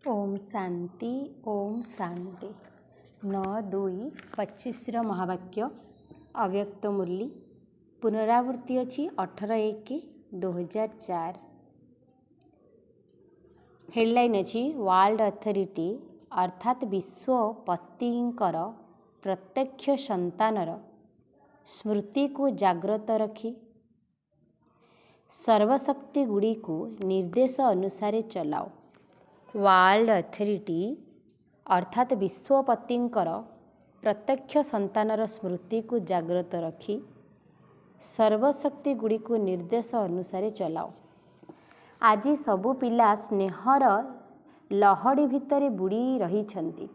ଓମ୍ ଶାନ୍ତି, ଓମ୍ ଶାନ୍ତି। 9/2/25ର ମହାବାକ୍ୟ, ଅବ୍ୟକ୍ତ ମୁରଲୀ, ପୁନରାବୃତ୍ତି ଅଛି 18/1/2004। ହେଡ଼ଲାଇନ୍ ଅଛି, ୱାର୍ଲଡ ଅଥରିଟି ଅର୍ଥାତ୍ ବିଶ୍ୱପତିଙ୍କର ପ୍ରତ୍ୟକ୍ଷ ସନ୍ତାନର ସ୍ମୃତିକୁ ଜାଗ୍ରତ ରଖି ସର୍ବଶକ୍ତିଗୁଡ଼ିକୁ ନିର୍ଦ୍ଦେଶ ଅନୁସାରେ ଚଲାଅ। ୱାର୍ଲଡ ଅଥରିଟି ଅର୍ଥାତ୍ ବିଶ୍ୱପତିଙ୍କର ପ୍ରତ୍ୟକ୍ଷ ସନ୍ତାନର ସ୍ମୃତିକୁ ଜାଗ୍ରତ ରଖି ସର୍ବଶକ୍ତିଗୁଡ଼ିକୁ ନିର୍ଦ୍ଦେଶ ଅନୁସାରେ ଚଲାଅ। ଆଜି ସବୁ ପିଲା ସ୍ନେହର ଲହଡ଼ି ଭିତରେ ବୁଡ଼ି ରହିଛନ୍ତି।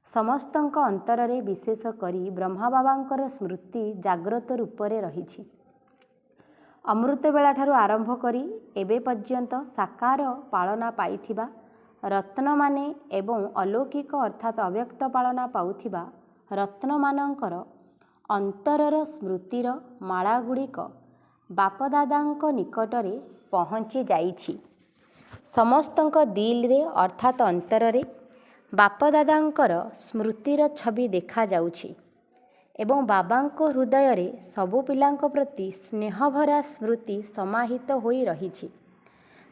ସମସ୍ତଙ୍କ ଅନ୍ତରରେ ବିଶେଷ କରି ବ୍ରହ୍ମାବାବାଙ୍କର ସ୍ମୃତି ଜାଗ୍ରତ ରୂପରେ ରହିଛି। ଅମୃତ ବେଳାଠାରୁ ଆରମ୍ଭ କରି ଏବେ ପର୍ଯ୍ୟନ୍ତ ସାକାର ପାଳନା ପାଇଥିବା ରତ୍ନମାନେ ଏବଂ ଅଲୌକିକ ଅର୍ଥାତ୍ ଅବ୍ୟକ୍ତ ପାଳନା ପାଉଥିବା ରତ୍ନମାନଙ୍କର ଅନ୍ତରର ସ୍ମୃତିର ମାଳାଗୁଡ଼ିକ ବାପଦାଦାଙ୍କ ନିକଟରେ ପହଞ୍ଚି ଯାଇଛି। ସମସ୍ତଙ୍କ ଦିଲରେ ଅର୍ଥାତ୍ ଅନ୍ତରରେ ବାପଦାଦାଙ୍କର ସ୍ମୃତିର ଛବି ଦେଖାଯାଉଛି ଏବଂ ବାବାଙ୍କ ହୃଦୟରେ ସବୁ ପିଲାଙ୍କ ପ୍ରତି ସ୍ନେହଭରା ସ୍ମୃତି ସମାହିତ ହୋଇ ରହିଛି।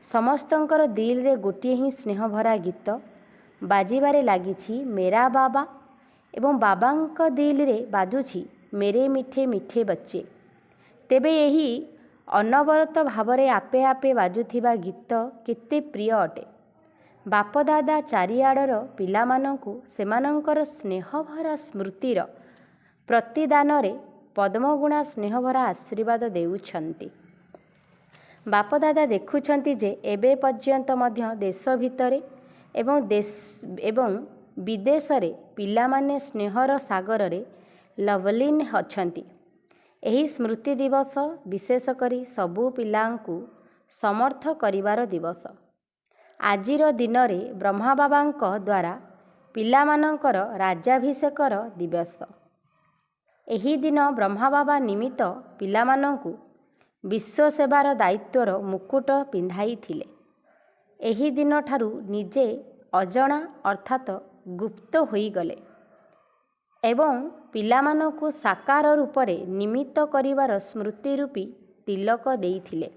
ସମସ୍ତଙ୍କର ଦିଲରେ ଗୋଟିଏ ହିଁ ସ୍ନେହଭରା ଗୀତ ବାଜିବାରେ ଲାଗିଛି, ମେରା ବାବା, ଏବଂ ବାବାଙ୍କ ଦିଲରେ ବାଜୁଛି, ମେରେ ମିଠେ ମିଠେ ବଚ୍ଚେ। ତେବେ ଏହି ଅନବରତ ଭାବରେ ଆପେ ଆପେ ବାଜୁଥିବା ଗୀତ କେତେ ପ୍ରିୟ ଅଟେ! ବାପଦାଦା ଚାରିଆଡ଼ର ପିଲାମାନଙ୍କୁ ସେମାନଙ୍କର ସ୍ନେହଭରା ସ୍ମୃତିର ପ୍ରତିଦାନରେ ପଦ୍ମଗୁଣା ସ୍ନେହଭରା ଆଶୀର୍ବାଦ ଦେଉଛନ୍ତି। ବାପଦାଦା ଦେଖୁଛନ୍ତି ଯେ ଏବେ ପର୍ଯ୍ୟନ୍ତ ମଧ୍ୟ ଦେଶ ଭିତରେ ଏବଂ ବିଦେଶରେ ପିଲାମାନେ ସ୍ନେହର ସାଗରରେ ଲବଲୀନ ଅଛନ୍ତି। ଏହି ସ୍ମୃତି ଦିବସ ବିଶେଷ କରି ସବୁ ପିଲାଙ୍କୁ ସମର୍ଥ କରିବାର ଦିବସ। ଆଜିର ଦିନରେ ବ୍ରହ୍ମାବାବାଙ୍କ ଦ୍ୱାରା ପିଲାମାନଙ୍କର ରାଜ୍ୟାଭିଷେକର ଦିବସ। ଏହି ଦିନ ବ୍ରହ୍ମାବାବା ନିମିତ୍ତ ପିଲାମାନଙ୍କୁ ବିଶ୍ୱ ସେବାର ଦାୟିତ୍ୱର ମୁକୁଟ ପିନ୍ଧାଇଥିଲେ। ଏହି ଦିନଠାରୁ ନିଜେ ଅଜଣା ଅର୍ଥାତ୍ ଗୁପ୍ତ ହୋଇଗଲେ ଏବଂ ପିଲାମାନଙ୍କୁ ସାକାର ରୂପରେ ନିମିତ୍ତ କରିବାର ସ୍ମୃତି ରୂପୀ ତିଲକ ଦେଇଥିଲେ।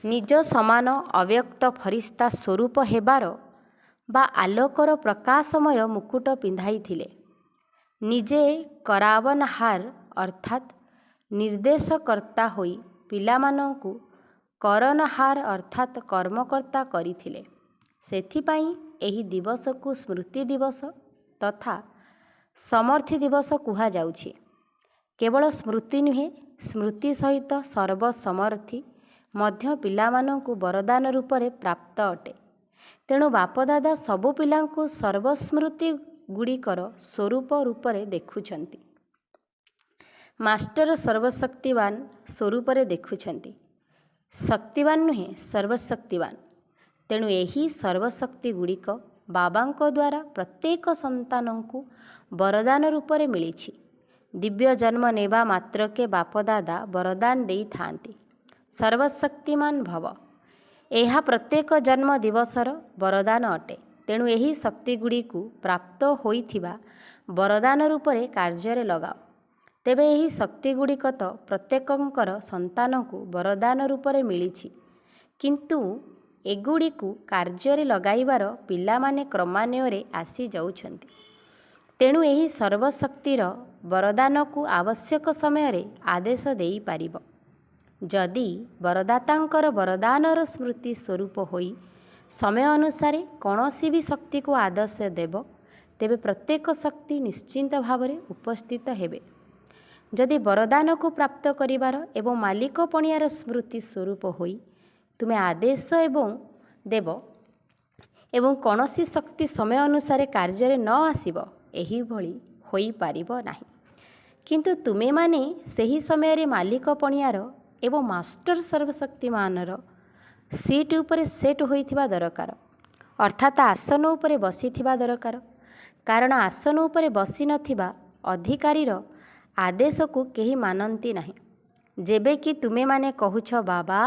ନିଜ ସମାନ ଅବ୍ୟକ୍ତ ଫରିସ୍ତା ସ୍ୱରୂପ ହେବାର ବା ଆଲୋକର ପ୍ରକାଶମୟ ମୁକୁଟ ପିନ୍ଧାଇଥିଲେ। ନିଜେ କରାବନହାର ଅର୍ଥାତ୍ ନିର୍ଦ୍ଦେଶକର୍ତ୍ତା ହୋଇ ପିଲାମାନଙ୍କୁ କରନହାର ଅର୍ଥାତ୍ କର୍ମକର୍ତ୍ତା କରିଥିଲେ। ସେଥିପାଇଁ ଏହି ଦିବସକୁ ସ୍ମୃତି ଦିବସ ତଥା ସମର୍ଥି ଦିବସ କୁହାଯାଉଛି। କେବଳ ସ୍ମୃତି ନୁହେଁ, ସ୍ମୃତି ସହିତ ସର୍ବସମର୍ଥି ମଧ୍ୟ ପିଲାମାନଙ୍କୁ ବରଦାନ ରୂପରେ ପ୍ରାପ୍ତ ଅଟେ। ତେଣୁ ବାପଦାଦା ସବୁ ପିଲାଙ୍କୁ ସର୍ବସ୍ମୃତି ଗୁଡ଼ିକର ସ୍ୱରୂପ ରୂପରେ ଦେଖୁଛନ୍ତି। ମାଷ୍ଟର ସର୍ବଶକ୍ତିବାନ ସ୍ୱରୂପରେ ଦେଖୁଛନ୍ତି। ଶକ୍ତିବାନ ନୁହେଁ, ସର୍ବଶକ୍ତିବାନ। ତେଣୁ ଏହି ସର୍ବଶକ୍ତି ଗୁଡ଼ିକ ବାବାଙ୍କ ଦ୍ୱାରା ପ୍ରତ୍ୟେକ ସନ୍ତାନଙ୍କୁ ବରଦାନ ରୂପରେ ମିଳିଛି। ଦିବ୍ୟ ଜନ୍ମ ନେବା ମାତ୍ରକେ ବାପଦାଦା ବରଦାନ ଦେଇଥାନ୍ତି, ସର୍ବଶକ୍ତିମାନ ଭବ। ଏହା ପ୍ରତ୍ୟେକ ଜନ୍ମ ଦିବସର ବରଦାନ ଅଟେ। ତେଣୁ ଏହି ଶକ୍ତିଗୁଡ଼ିକୁ ପ୍ରାପ୍ତ ହୋଇଥିବା ବରଦାନ ରୂପରେ କାର୍ଯ୍ୟରେ ଲଗାଅ। ତେବେ ଏହି ଶକ୍ତିଗୁଡ଼ିକ ତ ପ୍ରତ୍ୟେକଙ୍କର ସନ୍ତାନଙ୍କୁ ବରଦାନ ରୂପରେ ମିଳିଛି, କିନ୍ତୁ ଏଗୁଡ଼ିକୁ କାର୍ଯ୍ୟରେ ଲଗାଇବାର ପିଲାମାନେ କ୍ରମାନ୍ୱୟରେ ଆସିଯାଉଛନ୍ତି। ତେଣୁ ଏହି ସର୍ବଶକ୍ତିର ବରଦାନକୁ ଆବଶ୍ୟକ ସମୟରେ ଆଦେଶ ଦେଇପାରିବ। ଯଦି ବରଦାତାଙ୍କର ବରଦାନର ସ୍ମୃତି ସ୍ୱରୂପ ହୋଇ ସମୟ ଅନୁସାରେ କୌଣସି ବି ଶକ୍ତିକୁ ଆଦେଶ ଦେବ, ତେବେ ପ୍ରତ୍ୟେକ ଶକ୍ତି ନିଶ୍ଚିତ ଭାବରେ ଉପସ୍ଥିତ ହେବେ। ଯଦି ବରଦାନକୁ ପ୍ରାପ୍ତ କରିବାର ଏବଂ ମାଲିକ ପଣିଆର ସ୍ମୃତି ସ୍ୱରୂପ ହୋଇ ତୁମେ ଆଦେଶ ଏବଂ ଦେବ ଏବଂ କୌଣସି ଶକ୍ତି ସମୟ ଅନୁସାରେ କାର୍ଯ୍ୟରେ ନ ଆସିବ, ଏହିଭଳି ହୋଇପାରିବ ନାହିଁ। କିନ୍ତୁ ତୁମେମାନେ ସେହି ସମୟରେ ମାଲିକ ପଣିଆର ଏବଂ ମାଷ୍ଟର ସର୍ବଶକ୍ତିମାନର ସିଟ୍ ଉପରେ ସେଟ୍ ହୋଇଥିବା ଦରକାର, ଅର୍ଥାତ୍ ଆସନ ଉପରେ ବସିଥିବା ଦରକାର। କାରଣ ଆସନ ଉପରେ ବସିନଥିବା ଅଧିକାରୀର ଆଦେଶକୁ କେହି ମାନନ୍ତି ନାହିଁ। ଯେବେ କି ତୁମେମାନେ କହୁଛ, ବାବା,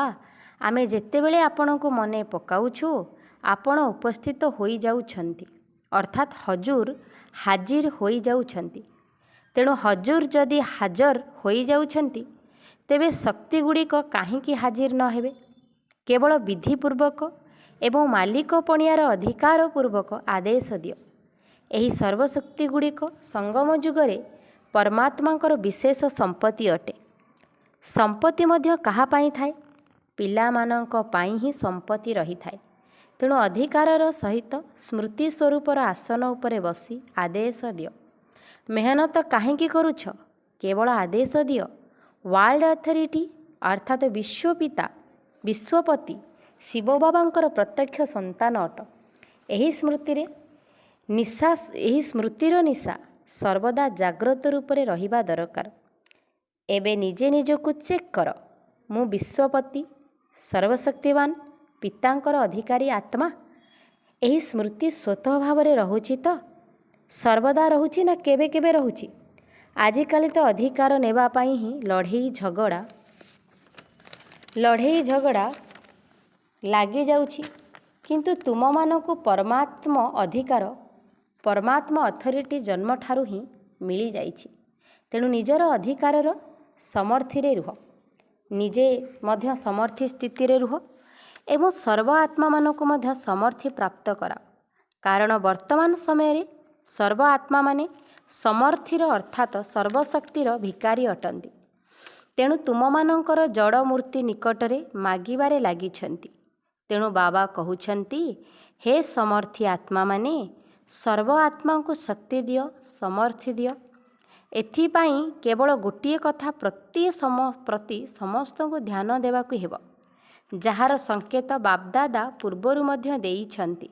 ଆମେ ଯେତେବେଳେ ଆପଣଙ୍କୁ ମନେ ପକାଉଛୁ, ଆପଣ ଉପସ୍ଥିତ ହୋଇଯାଉଛନ୍ତି, ଅର୍ଥାତ୍ ହଜୁର ହାଜିର ହୋଇଯାଉଛନ୍ତି। ତେଣୁ ହଜୁର ଯଦି ହାଜର ହୋଇଯାଉଛନ୍ତି, ତେବେ ଶକ୍ତିଗୁଡ଼ିକ କାହିଁକି ହାଜିର ନ ହେବେ? କେବଳ ବିଧିପୂର୍ବକ ଏବଂ ମାଲିକପଣିଆର ଅଧିକାର ପୂର୍ବକ ଆଦେଶ ଦିଅ। ଏହି ସର୍ବଶକ୍ତିଗୁଡ଼ିକ ସଙ୍ଗମ ଯୁଗରେ ପରମାତ୍ମାଙ୍କର ବିଶେଷ ସମ୍ପତ୍ତି ଅଟେ। ସମ୍ପତ୍ତି ମଧ୍ୟ କାହା ପାଇଁ ଥାଏ? ପିଲାମାନଙ୍କ ପାଇଁ ହିଁ ସମ୍ପତ୍ତି ରହିଥାଏ। ତେଣୁ ଅଧିକାରର ସହିତ ସ୍ମୃତି ସ୍ୱରୂପର ଆସନ ଉପରେ ବସି ଆଦେଶ ଦିଅ। ମେହନତ କାହିଁକି କରୁଛ? କେବଳ ଆଦେଶ ଦିଅ। ୱାର୍ଲଡ ଅଥରିଟି ଅର୍ଥାତ୍ ବିଶ୍ୱପିତା, ବିଶ୍ୱପତି ଶିବ ବାବାଙ୍କର ପ୍ରତ୍ୟକ୍ଷ ସନ୍ତାନ ଅଟ। ଏହି ସ୍ମୃତିରେ ନିଶା, ଏହି ସ୍ମୃତିର ନିଶା ସର୍ବଦା ଜାଗ୍ରତ ରୂପରେ ରହିବା ଦରକାର। ଏବେ ନିଜେ ନିଜକୁ ଚେକ୍ କର, ମୁଁ ବିଶ୍ୱପତି ସର୍ବଶକ୍ତିବାନ ପିତାଙ୍କର ଅଧିକାରୀ ଆତ୍ମା। ଏହି ସ୍ମୃତି ସ୍ୱତଃ ଭାବରେ ରହୁଛି ତ? ସର୍ବଦା ରହୁଛି ନା କେବେ କେବେ ରହୁଛି? ଆଜିକାଲି ତ ଅଧିକାର ନେବା ପାଇଁ ହିଁ ଲଢ଼େଇ ଝଗଡ଼ା ଲାଗିଯାଉଛି। କିନ୍ତୁ ତୁମମାନଙ୍କୁ ପରମାତ୍ମ ଅଧିକାର, ପରମାତ୍ମ ଅଥରିଟି ଜନ୍ମଠାରୁ ହିଁ ମିଳିଯାଇଛି। ତେଣୁ ନିଜର ଅଧିକାରର ସମର୍ଥିରେ ରୁହ, ନିଜେ ମଧ୍ୟ ସମର୍ଥି ସ୍ଥିତିରେ ରୁହ ଏବଂ ସର୍ବ ଆତ୍ମାମାନଙ୍କୁ ମଧ୍ୟ ସମର୍ଥି ପ୍ରାପ୍ତ କରାଅ। କାରଣ ବର୍ତ୍ତମାନ ସମୟରେ ସର୍ବ ଆତ୍ମାମାନେ ସମର୍ଥିର ଅର୍ଥାତ ସର୍ବଶକ୍ତିର ଭିକାରୀ ଅଟନ୍ତି। ତେଣୁ ତୁମମାନଙ୍କର ଜଡ଼ ମୂର୍ତ୍ତି ନିକଟରେ ମାଗିବାରେ ଲାଗିଛନ୍ତି। ତେଣୁ ବାବା କହୁଛନ୍ତି, ହେ ସମର୍ଥି ଆତ୍ମାମାନେ, ସର୍ବ ଆତ୍ମାଙ୍କୁ ଶକ୍ତି ଦିଅ, ସମର୍ଥି ଦିଅ। ଏଥିପାଇଁ କେବଳ ଗୋଟିଏ କଥା ପ୍ରତି ସମସ୍ତଙ୍କୁ ଧ୍ୟାନ ଦେବାକୁ ହେବ, ଯାହାର ସଂକେତ ବାପଦାଦା ପୂର୍ବରୁ ମଧ୍ୟ ଦେଇଛନ୍ତି।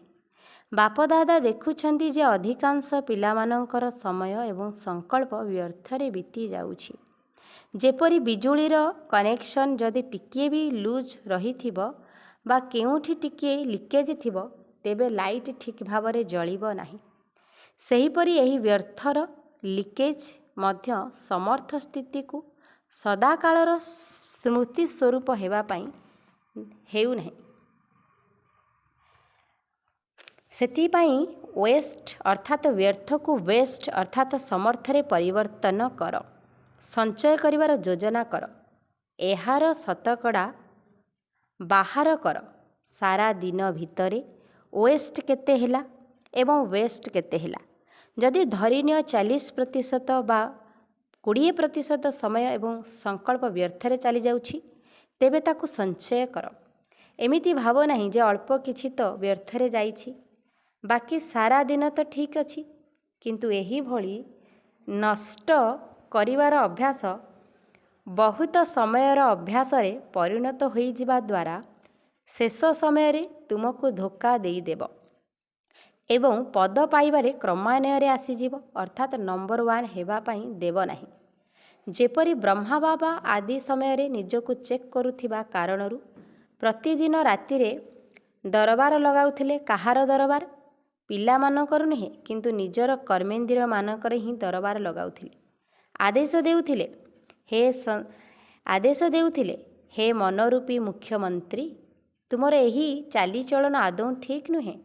ବାପଦାଦା ଦେଖୁଛନ୍ତି ଯେ ଅଧିକାଂଶ ପିଲାମାନଙ୍କର ସମୟ ଏବଂ ସଂକଳ୍ପ ବ୍ୟର୍ଥରେ ବିତିଯାଉଛି। ଯେପରି ବିଜୁଳିର କନେକ୍ସନ୍ ଯଦି ଟିକିଏ ବି ଲୁଜ୍ ରହିଥିବ ବା କେଉଁଠି ଟିକିଏ ଲିକେଜ୍ ଥିବ, ତେବେ ଲାଇଟ୍ ଠିକ୍ ଭାବରେ ଜଳିବ ନାହିଁ। ସେହିପରି ଏହି ବ୍ୟର୍ଥର ଲିକେଜ୍ ମଧ୍ୟ ସମର୍ଥ ସ୍ଥିତିକୁ ସଦାକାଳର ସ୍ମୃତି ସ୍ୱରୂପ ହେବା ପାଇଁ ହେଉନାହିଁ। ସେଥିପାଇଁ ୱେଷ୍ଟ ଅର୍ଥାତ୍ ବ୍ୟର୍ଥକୁ ୱେଷ୍ଟ ଅର୍ଥାତ୍ ସମର୍ଥରେ ପରିବର୍ତ୍ତନ କର। ସଞ୍ଚୟ କରିବାର ଯୋଜନା କର। ଏହାର ଶତକଡ଼ା ବାହାର କର। ସାରା ଦିନ ଭିତରେ ୱେଷ୍ଟ କେତେ ହେଲା ଏବଂ ୱେଷ୍ଟ କେତେ ହେଲା? ଯଦି ଧରିନିଅ 40% ବା 20% ସମୟ ଏବଂ ସଂକଳ୍ପ ବ୍ୟର୍ଥରେ ଚାଲିଯାଉଛି, ତେବେ ତାକୁ ସଞ୍ଚୟ କର। ଏମିତି ଭାବ ନାହିଁ ଯେ ଅଳ୍ପ କିଛି ତ ବ୍ୟର୍ଥରେ ଯାଇଛି, ବାକି ସାରା ଦିନ ତ ଠିକ୍ ଅଛି। କିନ୍ତୁ ଏହିଭଳି ନଷ୍ଟ କରିବାର ଅଭ୍ୟାସ ବହୁତ ସମୟର ଅଭ୍ୟାସରେ ପରିଣତ ହୋଇଯିବା ଦ୍ୱାରା ଶେଷ ସମୟରେ ତୁମକୁ ଧୋକା ଦେଇଦେବ ଏବଂ ପଦ ପାଇବାରେ କ୍ରମାନ୍ୱୟରେ ଆସିଯିବ, ଅର୍ଥାତ୍ ନମ୍ବର ୱାନ୍ ହେବା ପାଇଁ ଦେବ ନାହିଁ। ଯେପରି ବ୍ରହ୍ମା ବାବା ଆଦି ସମୟରେ ନିଜକୁ ଚେକ୍ କରୁଥିବା କାରଣରୁ ପ୍ରତିଦିନ ରାତିରେ ଦରବାର ଲଗାଉଥିଲେ। କାହାର ଦରବାର? ପିଲାମାନଙ୍କର ନୁହେଁ, କିନ୍ତୁ ନିଜର କର୍ମେନ୍ଦ୍ରିୟମାନଙ୍କର ହିଁ ଦରବାର ଲଗାଉଥିଲେ। ଆଦେଶ ଦେଉଥିଲେ, ହେ ମନରୂପୀ ମୁଖ୍ୟମନ୍ତ୍ରୀ, ତୁମର ଏହି ଚାଲିଚଳନ ଆଦୌ ଠିକ୍ ନୁହେଁ।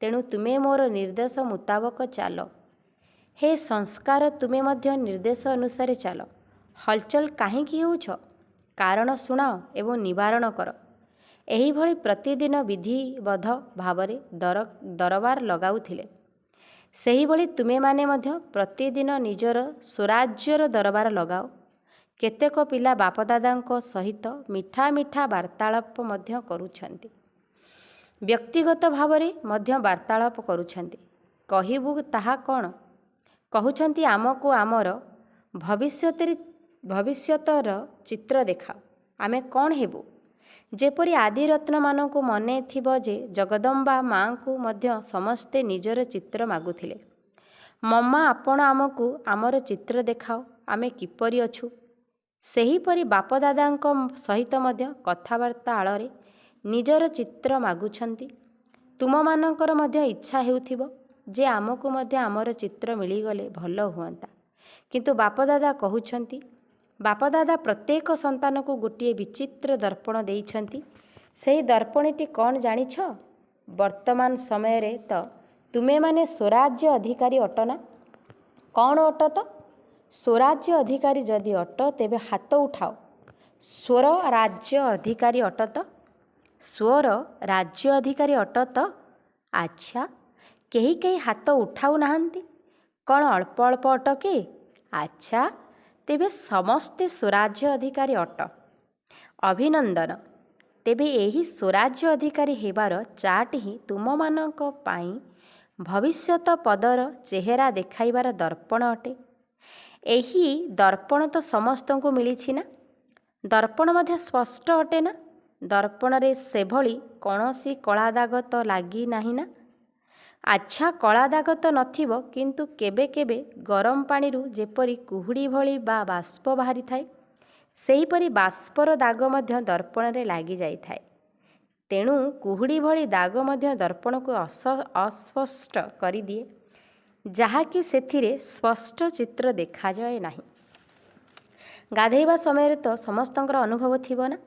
ତେଣୁ ତୁମେ ମୋର ନିର୍ଦ୍ଦେଶ ମୁତାବକ ଚାଲ। ହେ ସଂସ୍କାର, ତୁମେ ମଧ୍ୟ ନିର୍ଦ୍ଦେଶ ଅନୁସାରେ ଚାଲ। ହଲଚଲ କାହିଁକି ହେଉଛ? କାରଣ ଶୁଣାଅ ଏବଂ ନିବାରଣ କର। ଏହିଭଳି ପ୍ରତିଦିନ ବିଧିବଦ୍ଧ ଭାବରେ ଦରବାର ଲଗାଉଥିଲେ। ସେହିଭଳି ତୁମେମାନେ ମଧ୍ୟ ପ୍ରତିଦିନ ନିଜର ସ୍ୱରାଜ୍ୟର ଦରବାର ଲଗାଅ। କେତେକ ପିଲା ବାପଦାଦାଙ୍କ ସହିତ ମିଠା ମିଠା ବାର୍ତ୍ତାଳାପ ମଧ୍ୟ କରୁଛନ୍ତି। ବ୍ୟକ୍ତିଗତ ଭାବରେ ମଧ୍ୟ ବାର୍ତ୍ତାଳାପ କରୁଛନ୍ତି। କହିବୁ ତାହା କ'ଣ? କହୁଛନ୍ତି, ଆମକୁ ଆମର ଭବିଷ୍ୟତର ଚିତ୍ର ଦେଖାଅ, ଆମେ କ'ଣ ହେବୁ? ଯେପରି ଆଦିରତ୍ନମାନଙ୍କୁ ମନେ ଥିବ ଯେ ଜଗଦମ୍ବା ମାଙ୍କୁ ମଧ୍ୟ ସମସ୍ତେ ନିଜର ଚିତ୍ର ମାଗୁଥିଲେ। ମମ୍ମା, ଆପଣ ଆମକୁ ଆମର ଚିତ୍ର ଦେଖାଅ, ଆମେ କିପରି ଅଛୁ? ସେହିପରି ବାପଦାଦାଙ୍କ ସହିତ ମଧ୍ୟ କଥାବାର୍ତ୍ତା ଆଳରେ ନିଜର ଚିତ୍ର ମାଗୁଛନ୍ତି। ତୁମମାନଙ୍କର ମଧ୍ୟ ଇଚ୍ଛା ହେଉଥିବ ଯେ ଆମକୁ ମଧ୍ୟ ଆମର ଚିତ୍ର ମିଳିଗଲେ ଭଲ ହୁଅନ୍ତା। କିନ୍ତୁ ବାପଦାଦା କହୁଛନ୍ତି, ବାପଦାଦା ପ୍ରତ୍ୟେକ ସନ୍ତାନକୁ ଗୋଟିଏ ବିଚିତ୍ର ଦର୍ପଣ ଦେଇଛନ୍ତି। ସେହି ଦର୍ପଣଟି କ'ଣ ଜାଣିଛ? ବର୍ତ୍ତମାନ ସମୟରେ ତ ତୁମେମାନେ ସ୍ୱରାଜ୍ୟ ଅଧିକାରୀ ଅଟ ନା? କ'ଣ ଅଟ ତ? ସ୍ୱରାଜ୍ୟ ଅଧିକାରୀ ଯଦି ଅଟ ତେବେ ହାତ ଉଠାଅ। ସ୍ୱର ରାଜ୍ୟ ଅଧିକାରୀ ଅଟ ତ? ସ୍ୱର ରାଜ୍ୟ ଅଧିକାରୀ ଅଟ ତ? ଆଚ୍ଛା, କେହି କେହି ହାତ ଉଠାଉ ନାହାନ୍ତି। କ'ଣ ଅଳ୍ପ ଅଳ୍ପ ଅଟ କି? ଆଚ୍ଛା, ତେବେ ସମସ୍ତେ ସ୍ୱରାଜ୍ୟ ଅଧିକାରୀ ଅଟ। ଅଭିନନ୍ଦନ। ତେବେ ଏହି ସ୍ୱରାଜ୍ୟ ଅଧିକାରୀ ହେବାର ଚାର୍ଟ ହିଁ ତୁମମାନଙ୍କ ପାଇଁ ଭବିଷ୍ୟତ ପଦର ଚେହେରା ଦେଖାଇବାର ଦର୍ପଣ ଅଟେ। ଏହି ଦର୍ପଣ ତ ସମସ୍ତଙ୍କୁ ମିଳିଛି ନା? ଦର୍ପଣ ମଧ୍ୟ ସ୍ପଷ୍ଟ ଅଟେ ନା? ଦର୍ପଣରେ ସେଭଳି କୌଣସି କଳା ଦାଗ ତ ଲାଗି ନାହିଁ ନା? ଆଚ୍ଛା, କଳା ଦାଗ ତ ନଥିବ, କିନ୍ତୁ କେବେ କେବେ ଗରମ ପାଣିରୁ ଯେପରି କୁହୁଡ଼ି ଭଳି ବା ବାଷ୍ପ ବାହାରିଥାଏ, ସେହିପରି ବାଷ୍ପର ଦାଗ ମଧ୍ୟ ଦର୍ପଣରେ ଲାଗିଯାଇଥାଏ। ତେଣୁ କୁହୁଡ଼ି ଭଳି ଦାଗ ମଧ୍ୟ ଦର୍ପଣକୁ ଅସ୍ପଷ୍ଟ କରିଦିଏ, ଯାହାକି ସେଥିରେ ସ୍ପଷ୍ଟ ଚିତ୍ର ଦେଖାଯାଏ ନାହିଁ। ଗାଧୋଇବା ସମୟରେ ତ ସମସ୍ତଙ୍କର ଅନୁଭବ ଥିବ ନା?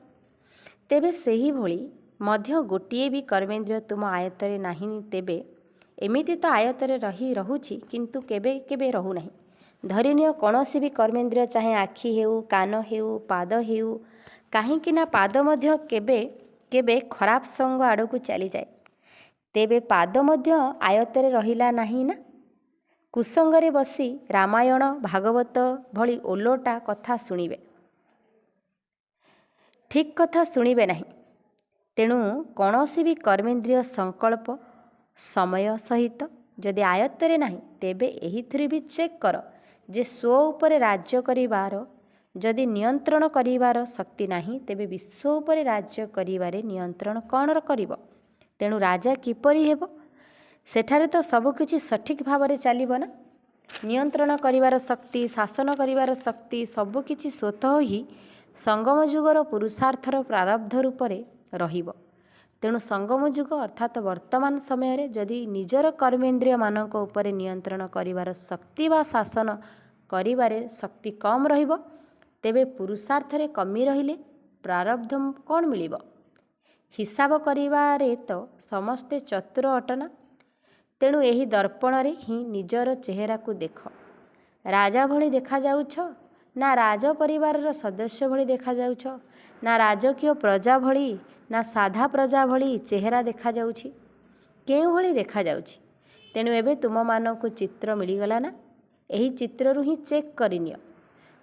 ତେବେ ସେହିଭଳି ମଧ୍ୟ ଗୋଟିଏ ବି କର୍ମେନ୍ଦ୍ରିୟ ତୁମ ଆୟତ୍ତରେ ନାହିଁ। ତେବେ ଏମିତି ତ ଆୟତ୍ତରେ ରହୁଛି, କିନ୍ତୁ କେବେ କେବେ ରହୁନାହିଁ। ଧରିନିଅ କୌଣସି ବି କର୍ମେନ୍ଦ୍ରିୟ, ଚାହେ ଆଖି ହେଉ, କାନ ହେଉ, ପାଦ ହେଉ, କାହିଁକି ନା ପାଦ ମଧ୍ୟ କେବେ କେବେ ଖରାପ ସଙ୍ଗ ଆଡ଼କୁ ଚାଲିଯାଏ। ତେବେ ପାଦ ମଧ୍ୟ ଆୟତ୍ତରେ ରହିଲା ନାହିଁ ନା? କୁସଙ୍ଗରେ ବସି ରାମାୟଣ ଭାଗବତ ଭଳି ଓଲଟା କଥା ଶୁଣିବେ, ଠିକ୍ କଥା ଶୁଣିବେ ନାହିଁ। ତେଣୁ କୌଣସି ବି କର୍ମେନ୍ଦ୍ରିୟ ସଂକଳ୍ପ ସମୟ ସହିତ ଯଦି ଆୟତ୍ତରେ ନାହିଁ, ତେବେ ଏହିଥିରୁ ବି ଚେକ୍ କର ଯେ ସ୍ୱ ଉପରେ ରାଜ୍ୟ କରିବାର ଯଦି ନିୟନ୍ତ୍ରଣ କରିବାର ଶକ୍ତି ନାହିଁ, ତେବେ ବିଶ୍ୱ ଉପରେ ରାଜ୍ୟ କରିବାରେ ନିୟନ୍ତ୍ରଣ କ'ଣ କରିବ? ତେଣୁ ରାଜା କିପରି ହେବ? ସେଠାରେ ତ ସବୁକିଛି ସଠିକ୍ ଭାବରେ ଚାଲିବ ନା? ନିୟନ୍ତ୍ରଣ କରିବାର ଶକ୍ତି, ଶାସନ କରିବାର ଶକ୍ତି, ସବୁକିଛି ସ୍ୱତଃ ହିଁ ସଙ୍ଗମ ଯୁଗର ପୁରୁଷାର୍ଥର ପ୍ରାରବ୍ଧ ରୂପରେ ରହିବ। ତେଣୁ ସଙ୍ଗମ ଯୁଗ ଅର୍ଥାତ ବର୍ତ୍ତମାନ ସମୟରେ ଯଦି ନିଜର କର୍ମେନ୍ଦ୍ରିୟମାନଙ୍କ ଉପରେ ନିୟନ୍ତ୍ରଣ କରିବାର ଶକ୍ତି ବା ଶାସନ କରିବାରେ ଶକ୍ତି କମ୍ ରହିବ, ତେବେ ପୁରୁଷାର୍ଥରେ କମି ରହିଲେ ପ୍ରାରବ୍ଧ କ'ଣ ମିଳିବ? ହିସାବ କରିବାରେ ତ ସମସ୍ତେ ଚତୁର ଅଟ ନା? ତେଣୁ ଏହି ଦର୍ପଣରେ ହିଁ ନିଜର ଚେହେରାକୁ ଦେଖ। ରାଜା ଭଳି ଦେଖାଯାଉଛ ନା ରାଜ ପରିବାରର ସଦସ୍ୟ ଭଳି ଦେଖାଯାଉଛ, ନା ରାଜକୀୟ ପ୍ରଜା ଭଳି, ନା ସାଧା ପ୍ରଜା ଭଳି ଚେହେରା ଦେଖାଯାଉଛି? କେଉଁଭଳି ଦେଖାଯାଉଛି? ତେଣୁ ଏବେ ତୁମମାନଙ୍କୁ ଚିତ୍ର ମିଳିଗଲା ନା? ଏହି ଚିତ୍ରରୁ ହିଁ ଚେକ୍ କରିନିଅ।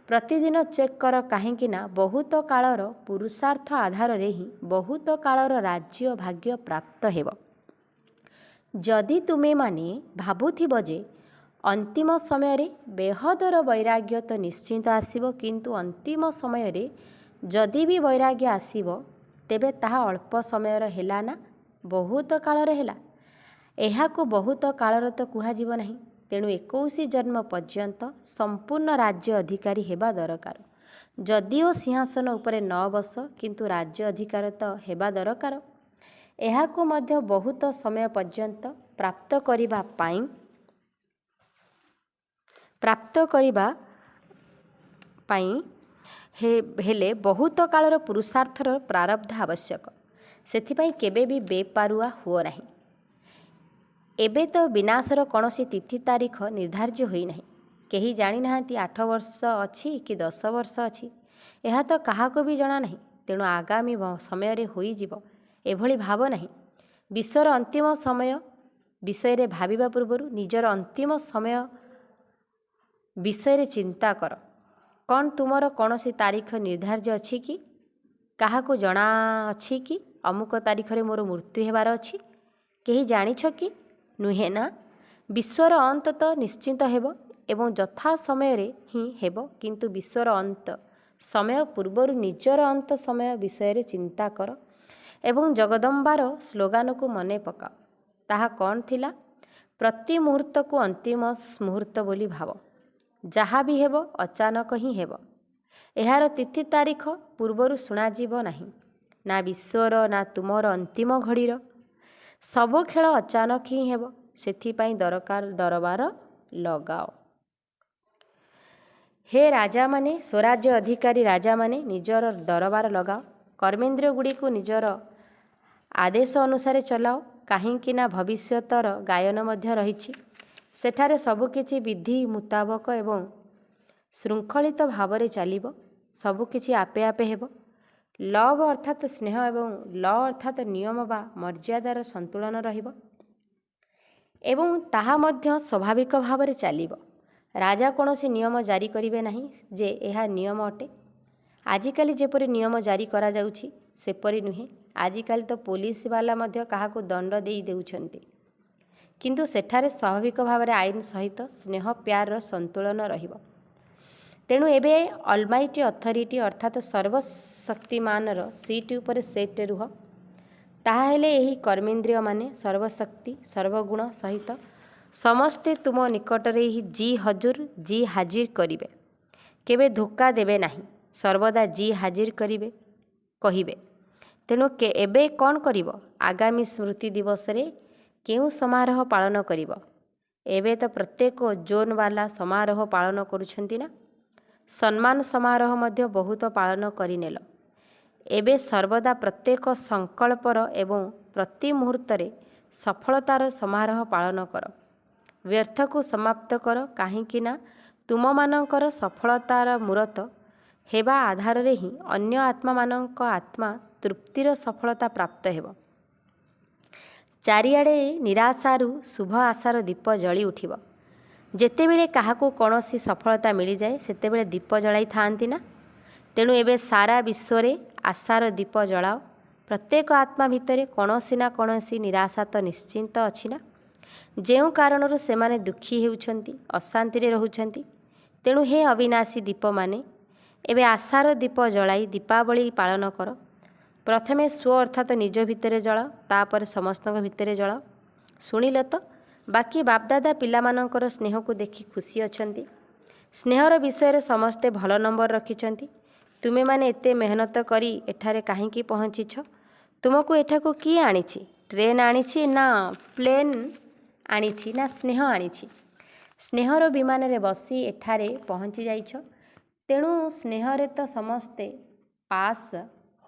ପ୍ରତିଦିନ ଚେକ୍ କର, କାହିଁକି ନା ବହୁତ କାଳର ପୁରୁଷାର୍ଥ ଆଧାରରେ ହିଁ ବହୁତ କାଳର ରାଜ୍ୟ ଭାଗ୍ୟ ପ୍ରାପ୍ତ ହେବ। ଯଦି ତୁମେମାନେ ଭାବୁଥିବ ଯେ ଅନ୍ତିମ ସମୟରେ ବେହଦର ବୈରାଗ୍ୟ ତ ନିଶ୍ଚିତ ଆସିବ, କିନ୍ତୁ ଅନ୍ତିମ ସମୟରେ ଯଦି ବି ବୈରାଗ୍ୟ ଆସିବ, ତେବେ ତାହା ଅଳ୍ପ ସମୟର ହେଲା ନା ବହୁତ କାଳର ହେଲା? ଏହାକୁ ବହୁତ କାଳର ତ କୁହାଯିବ ନାହିଁ। ତେଣୁ 21 ଜନ୍ମ ପର୍ଯ୍ୟନ୍ତ ସମ୍ପୂର୍ଣ୍ଣ ରାଜ୍ୟ ଅଧିକାରୀ ହେବା ଦରକାର। ଯଦିଓ ସିଂହାସନ ଉପରେ ନ ବସ, କିନ୍ତୁ ରାଜ୍ୟ ଅଧିକାର ତ ହେବା ଦରକାର। ଏହାକୁ ମଧ୍ୟ ବହୁତ ସମୟ ପର୍ଯ୍ୟନ୍ତ ପ୍ରାପ୍ତ କରିବା ପାଇଁ ହେଲେ ବହୁତ କାଳର ପୁରୁଷାର୍ଥର ପ୍ରାରବ୍ଧ ଆବଶ୍ୟକ। ସେଥିପାଇଁ କେବେ ବି ବେପାରୁଆ ହୁଅ ନାହିଁ। ଏବେ ତ ବିନାଶର କୌଣସି ତିଥି ତାରିଖ ନିର୍ଦ୍ଧାର୍ଯ୍ୟ ହୋଇନାହିଁ। କେହି ଜାଣିନାହାନ୍ତି 8 ବର୍ଷ ଅଛି କି 10 ବର୍ଷ ଅଛି। ଏହା ତ କାହାକୁ ବି ଜଣା ନାହିଁ। ତେଣୁ ଆଗାମୀ ସମୟରେ ହୋଇଯିବ, ଏଭଳି ଭାବ ନାହିଁ। ବିଶ୍ୱର ଅନ୍ତିମ ସମୟ ବିଷୟରେ ଭାବିବା ପୂର୍ବରୁ ନିଜର ଅନ୍ତିମ ସମୟ ବିଷୟରେ ଚିନ୍ତା କର। କ'ଣ ତୁମର କୌଣସି ତାରିଖ ନିର୍ଦ୍ଧାର୍ଯ୍ୟ ଅଛି କି? କାହାକୁ ଜଣା ଅଛି କି ଅମୁକ ତାରିଖରେ ମୋର ମୃତ୍ୟୁ ହେବାର ଅଛି? କେହି ଜାଣିଛ କି? ନୁହେଁ ନା? ବିଶ୍ୱର ଅନ୍ତ ତ ନିଶ୍ଚିତ ହେବ ଏବଂ ଯଥା ସମୟରେ ହିଁ ହେବ, କିନ୍ତୁ ବିଶ୍ୱର ଅନ୍ତ ସମୟ ପୂର୍ବରୁ ନିଜର ଅନ୍ତ ସମୟ ବିଷୟରେ ଚିନ୍ତା କର ଏବଂ ଜଗଦମ୍ବାର ସ୍ଲୋଗାନକୁ ମନେ ପକାଅ। ତାହା କ'ଣ ଥିଲା? ପ୍ରତି ମୁହୂର୍ତ୍ତକୁ ଅନ୍ତିମ ମୁହୂର୍ତ୍ତ ବୋଲି ଭାବ। ଯାହା ବି ହେବ, ଅଚାନକ ହିଁ ହେବ। ଏହାର ତିଥି ତାରିଖ ପୂର୍ବରୁ ଶୁଣାଯିବ ନାହିଁ, ନା ବିଶ୍ୱର ନା ତୁମର ଅନ୍ତିମ ଘଡ଼ିର। ସବୁ ଖେଳ ଅଚାନକ ହିଁ ହେବ। ସେଥିପାଇଁ ଦରକାର ଦରବାର ଲଗାଅ। ହେ ରାଜାମାନେ, ସ୍ୱରାଜ୍ୟ ଅଧିକାରୀ ରାଜାମାନେ, ନିଜର ଦରବାର ଲଗାଅ। କର୍ମେନ୍ଦ୍ରିୟ ଗୁଡ଼ିକୁ ନିଜର ଆଦେଶ ଅନୁସାରେ ଚଲାଅ, କାହିଁକି ନା ଭବିଷ୍ୟତର ଗାୟନ ମଧ୍ୟ ରହିଛି। ସେଠାରେ ସବୁକିଛି ବିଧି ମୁତାବକ ଏବଂ ଶୃଙ୍ଖଳିତ ଭାବରେ ଚାଲିବ। ସବୁକିଛି ଆପେ ଆପେ ହେବ। ଲଭ୍ ଅର୍ଥାତ୍ ସ୍ନେହ ଏବଂ ଲ ଅର୍ଥାତ୍ ନିୟମ ବା ମର୍ଯ୍ୟାଦାର ସନ୍ତୁଳନ ରହିବ ଏବଂ ତାହା ମଧ୍ୟ ସ୍ୱାଭାବିକ ଭାବରେ ଚାଲିବ। ରାଜା କୌଣସି ନିୟମ ଜାରି କରିବେ ନାହିଁ ଯେ ଏହା ନିୟମ ଅଟେ। ଆଜିକାଲି ଯେପରି ନିୟମ ଜାରି କରାଯାଉଛି, ସେପରି ନୁହେଁ। ଆଜିକାଲି ତ ପୋଲିସବାଲା ମଧ୍ୟ କାହାକୁ ଦଣ୍ଡ ଦେଇ ଦେଉଛନ୍ତି। କିନ୍ତୁ ସେଠାରେ ସ୍ୱାଭାବିକ ଭାବରେ ଆଇନ ସହିତ ସ୍ନେହ ପ୍ୟାରର ସନ୍ତୁଳନ ରହିବ। ତେଣୁ ଏବେ ଅଲମାଇଟି ଅଥରିଟି ଅର୍ଥାତ୍ ସର୍ବଶକ୍ତିମାନର ସିଟ୍ ଉପରେ ସେଟ୍ ରୁହ। ତାହାହେଲେ ଏହି କର୍ମେନ୍ଦ୍ରିୟମାନେ ସର୍ବଶକ୍ତି, ସର୍ବଗୁଣ ସହିତ ସମସ୍ତେ ତୁମ ନିକଟରେ ଏହି ଜି ହଜୁର, ଜି ହାଜିର କରିବେ। କେବେ ଧୋକା ଦେବେ ନାହିଁ। ସର୍ବଦା ଜି ହାଜିର କରିବେ କହିବେ। ତେଣୁ ଏବେ କ'ଣ କରିବ? ଆଗାମୀ ସ୍ମୃତି ଦିବସରେ କେଉଁ ସମାରୋହ ପାଳନ କରିବ? ଏବେ ତ ପ୍ରତ୍ୟେକ ଜୋନ୍ବାଲା ସମାରୋହ ପାଳନ କରୁଛନ୍ତି ନା? ସମ୍ମାନ ସମାରୋହ ମଧ୍ୟ ବହୁତ ପାଳନ କରିନେଲ। ଏବେ ସର୍ବଦା ପ୍ରତ୍ୟେକ ସଂକଳ୍ପର ଏବଂ ପ୍ରତି ମୁହୂର୍ତ୍ତରେ ସଫଳତାର ସମାରୋହ ପାଳନ କର। ବ୍ୟର୍ଥକୁ ସମାପ୍ତ କର, କାହିଁକି ନା ତୁମମାନଙ୍କର ସଫଳତାର ମୂରତ ହେବା ଆଧାରରେ ହିଁ ଅନ୍ୟ ଆତ୍ମାମାନଙ୍କ ଆତ୍ମା ତୃପ୍ତିର ସଫଳତା ପ୍ରାପ୍ତ ହେବ। ଚାରିଆଡ଼େ ନିରାଶାରୁ ଶୁଭ ଆଶାର ଦୀପ ଜଳି ଉଠିବ। ଯେତେବେଳେ କାହାକୁ କୌଣସି ସଫଳତା ମିଳିଯାଏ, ସେତେବେଳେ ଦୀପ ଜଳାଇଥାନ୍ତି ନା? ତେଣୁ ଏବେ ସାରା ବିଶ୍ୱରେ ଆଶାର ଦୀପ ଜଳାଅ। ପ୍ରତ୍ୟେକ ଆତ୍ମା ଭିତରେ କୌଣସି ନା କୌଣସି ନିରାଶା ତ ନିଶ୍ଚିତ ଅଛି ନା, ଯେଉଁ କାରଣରୁ ସେମାନେ ଦୁଃଖୀ ହେଉଛନ୍ତି, ଅଶାନ୍ତିରେ ରହୁଛନ୍ତି। ତେଣୁ ହେ ଅବିନାଶୀ ଦୀପମାନେ, ଏବେ ଆଶାର ଦୀପ ଜଳାଇ ଦୀପାବଳି ପାଳନ କର। ପ୍ରଥମେ ସ୍ୱ ଅର୍ଥାତ୍ ନିଜ ଭିତରେ ଜଳାଅ, ତାପରେ ସମସ୍ତଙ୍କ ଭିତରେ ଜଳାଅ। ଶୁଣିଲ ତ? ବାକି ବାପଦାଦା ପିଲାମାନଙ୍କର ସ୍ନେହକୁ ଦେଖି ଖୁସି ଅଛନ୍ତି। ସ୍ନେହର ବିଷୟରେ ସମସ୍ତେ ଭଲ ନମ୍ବର ରଖିଛନ୍ତି। ତୁମେମାନେ ଏତେ ମେହନତ କରି ଏଠାରେ କାହିଁକି ପହଞ୍ଚିଛ? ତୁମକୁ ଏଠାକୁ କିଏ ଆଣିଛି? ଟ୍ରେନ୍ ଆଣିଛି ନା ପ୍ଲେନ୍ ଆଣିଛି ନା ସ୍ନେହ ଆଣିଛି? ସ୍ନେହର ବିମାନରେ ବସି ଏଠାରେ ପହଞ୍ଚି ଯାଇଛ। ତେଣୁ ସ୍ନେହରେ ତ ସମସ୍ତେ ପାସ୍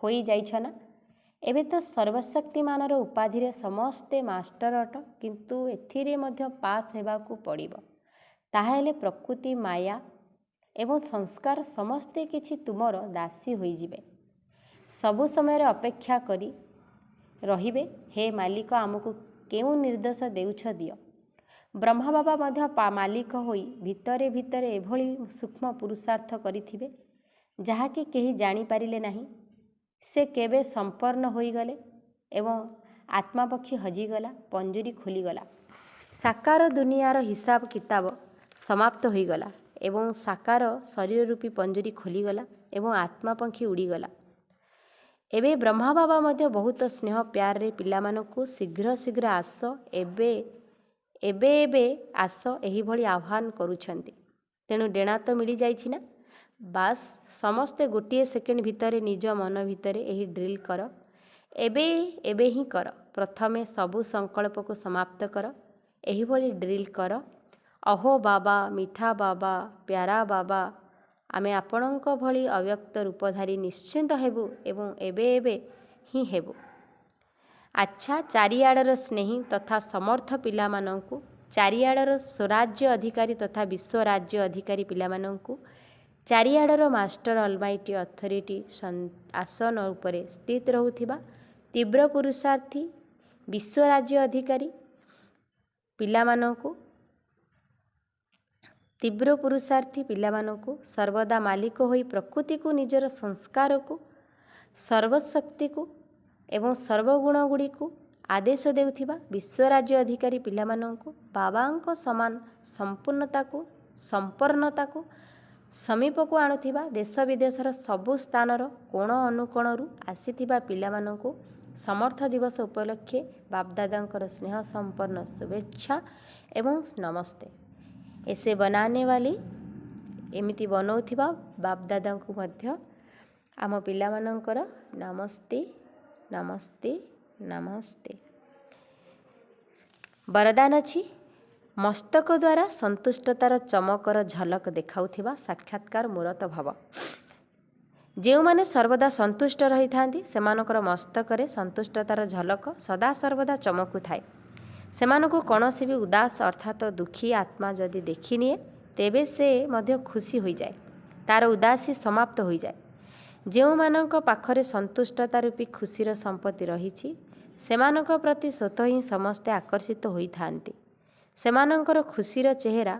ହୋଇଯାଇଛ ନା? ଏବେ ତ ସର୍ବଶକ୍ତିମାନର ଉପାଧିରେ ସମସ୍ତେ ମାଷ୍ଟର ଅଟ, କିନ୍ତୁ ଏଥିରେ ମଧ୍ୟ ପାସ୍ ହେବାକୁ ପଡ଼ିବ। ତାହାହେଲେ ପ୍ରକୃତି, ମାୟା ଏବଂ ସଂସ୍କାର ସମସ୍ତେ କିଛି ତୁମର ଦାସୀ ହୋଇଯିବେ। ସବୁ ସମୟରେ ଅପେକ୍ଷା କରି ରହିବେ, ହେ ମାଲିକ, ଆମକୁ କେଉଁ ନିର୍ଦ୍ଦେଶ ଦେଉଛ ଦିଅ। ବ୍ରହ୍ମାବାବା ମଧ୍ୟ ମାଲିକ ହୋଇ ଭିତରେ ଭିତରେ ଏଭଳି ସୂକ୍ଷ୍ମ ପୁରୁଷାର୍ଥ କରିଥିବେ, ଯାହାକି କେହି ଜାଣିପାରିଲେ ନାହିଁ। ସେ କେବେ ସମ୍ପନ୍ନ ହୋଇଗଲେ ଏବଂ ଆତ୍ମାପକ୍ଷୀ ହଜିଗଲା, ପଞ୍ଜୁରୀ ଖୋଲିଗଲା। ସାକାର ଦୁନିଆର ହିସାବ କିତାବ ସମାପ୍ତ ହୋଇଗଲା ଏବଂ ସାକାର ଶରୀର ରୂପୀ ପଞ୍ଜୁରୀ ଖୋଲିଗଲା ଏବଂ ଆତ୍ମାପକ୍ଷୀ ଉଡ଼ିଗଲା। ଏବେ ବ୍ରହ୍ମାବାବା ମଧ୍ୟ ବହୁତ ସ୍ନେହ ପ୍ୟାରରେ ପିଲାମାନଙ୍କୁ ଶୀଘ୍ର ଶୀଘ୍ର ଆସ, ଏବେ ଏବେ ଏବେ ଆସ, ଏହିଭଳି ଆହ୍ୱାନ କରୁଛନ୍ତି। ତେଣୁ ଡେଣା ତ ମିଳିଯାଇଛି ନା? ବାସ୍, ସମସ୍ତେ ଗୋଟିଏ ସେକେଣ୍ଡ ଭିତରେ ନିଜ ମନ ଭିତରେ ଏହି ଡ୍ରିଲ୍ କର। ଏବେ ଏବେ ହିଁ କର। ପ୍ରଥମେ ସବୁ ସଂକଳ୍ପକୁ ସମାପ୍ତ କର। ଏହିଭଳି ଡ୍ରିଲ୍ କର। ଅହୋ ବାବା, ମିଠା ବାବା, ପ୍ୟାରା ବାବା, ଆମେ ଆପଣଙ୍କ ଭଳି ଅବ୍ୟକ୍ତ ରୂପଧାରୀ ନିଶ୍ଚିତ ହେବୁ ଏବଂ ଏବେ ଏବେ ହିଁ ହେବୁ। ଆଚ୍ଛା, ଚାରିଆଡ଼ର ସ୍ନେହୀ ତଥା ସମର୍ଥ ପିଲାମାନଙ୍କୁ, ଚାରିଆଡ଼ର ସ୍ୱରାଜ୍ୟ ଅଧିକାରୀ ତଥା ବିଶ୍ୱ ରାଜ୍ୟ ଅଧିକାରୀ ପିଲାମାନଙ୍କୁ, ଚାରିଆଡ଼ର ମାଷ୍ଟର ଅଲମାଇଟି ଅଥରିଟି ଆସନ ଉପରେ ସ୍ଥିତ ରହୁଥିବା ତୀବ୍ର ପୁରୁଷାର୍ଥୀ ବିଶ୍ୱରାଜ୍ୟ ଅଧିକାରୀ ପିଲାମାନଙ୍କୁ, ତୀବ୍ର ପୁରୁଷାର୍ଥୀ ପିଲାମାନଙ୍କୁ, ସର୍ବଦା ମାଲିକ ହୋଇ ପ୍ରକୃତିକୁ, ନିଜର ସଂସ୍କାରକୁ, ସର୍ବଶକ୍ତିକୁ ଏବଂ ସର୍ବଗୁଣଗୁଡ଼ିକୁ ଆଦେଶ ଦେଉଥିବା ବିଶ୍ୱରାଜ୍ୟ ଅଧିକାରୀ ପିଲାମାନଙ୍କୁ, ବାବାଙ୍କ ସମାନ ସମ୍ପୂର୍ଣ୍ଣତାକୁ, ସମ୍ପନ୍ନତାକୁ ସମୀପକୁ ଆଣୁଥିବା ଦେଶ ବିଦେଶର ସବୁ ସ୍ଥାନର କୋଣ ଅନୁକୋଣରୁ ଆସିଥିବା ପିଲାମାନଙ୍କୁ ସମର୍ଥ ଦିବସ ଉପଲକ୍ଷେ ବାପଦାଦାଙ୍କର ସ୍ନେହ ସମ୍ପନ୍ନ ଶୁଭେଚ୍ଛା ଏବଂ ନମସ୍ତେ। ऐसे बनाने वाले, ଏମିତି ବନଉଥିବା ବାପଦାଦାଙ୍କୁ ମଧ୍ୟ ଆମ ପିଲାମାନଙ୍କର ନମସ୍ତେ, ନମସ୍ତେ, ନମସ୍ତେ। ବରଦାନ ଅଛି, ମସ୍ତକ ଦ୍ୱାରା ସନ୍ତୁଷ୍ଟତାର ଚମକର ଝଲକ ଦେଖାଉଥିବା ସାକ୍ଷାତକାର ମୂରତ ଭବ। ଯେଉଁମାନେ ସର୍ବଦା ସନ୍ତୁଷ୍ଟ ରହିଥାନ୍ତି, ସେମାନଙ୍କର ମସ୍ତକରେ ସନ୍ତୁଷ୍ଟତାର ଝଲକ ସଦାସର୍ବଦା ଚମକୁଥାଏ। ସେମାନଙ୍କୁ କୌଣସି ବି ଉଦାସ ଅର୍ଥାତ ଦୁଃଖୀ ଆତ୍ମା ଯଦି ଦେଖିନିଏ, ତେବେ ସେ ମଧ୍ୟ ଖୁସି ହୋଇଯାଏ, ତା'ର ଉଦାସୀ ସମାପ୍ତ ହୋଇଯାଏ। ଯେଉଁମାନଙ୍କ ପାଖରେ ସନ୍ତୁଷ୍ଟତା ରୂପୀ ଖୁସିର ସମ୍ପତ୍ତି ରହିଛି, ସେମାନଙ୍କ ପ୍ରତି ସ୍ୱତଃ ହିଁ ସମସ୍ତେ ଆକର୍ଷିତ ହୋଇଥାନ୍ତି। ସେମାନଙ୍କର ଖୁସିର ଚେହେରା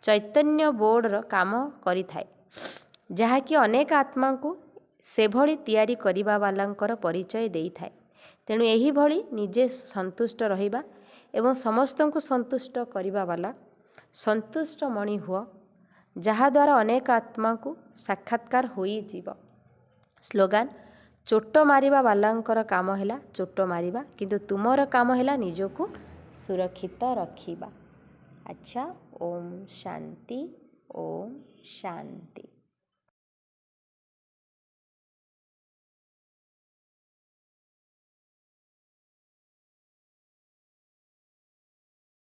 ଚୈତନ୍ୟ ବୋର୍ଡ଼ର କାମ କରିଥାଏ, ଯାହାକି ଅନେକ ଆତ୍ମାଙ୍କୁ ସେଭଳି ତିଆରି କରିବା ବାଲାଙ୍କର ପରିଚୟ ଦେଇଥାଏ। ତେଣୁ ଏହିଭଳି ନିଜେ ସନ୍ତୁଷ୍ଟ ରହିବା ଏବଂ ସମସ୍ତଙ୍କୁ ସନ୍ତୁଷ୍ଟ କରିବା ବାଲା ସନ୍ତୁଷ୍ଟ ମଣି ହୁଅ, ଯାହାଦ୍ୱାରା ଅନେକ ଆତ୍ମାଙ୍କୁ ସାକ୍ଷାତକାର ହୋଇଯିବ। ସ୍ଲୋଗାନ: ଚୋଟ ମାରିବା ବାଲାଙ୍କର କାମ ହେଲା ଚୋଟ ମାରିବା, କିନ୍ତୁ ତୁମର କାମ ହେଲା ନିଜକୁ ସୁରକ୍ଷିତ ରଖିବା। ଆଚ୍ଛା, ଓମ୍ ଶାନ୍ତି, ଓମ୍ ଶାନ୍ତି।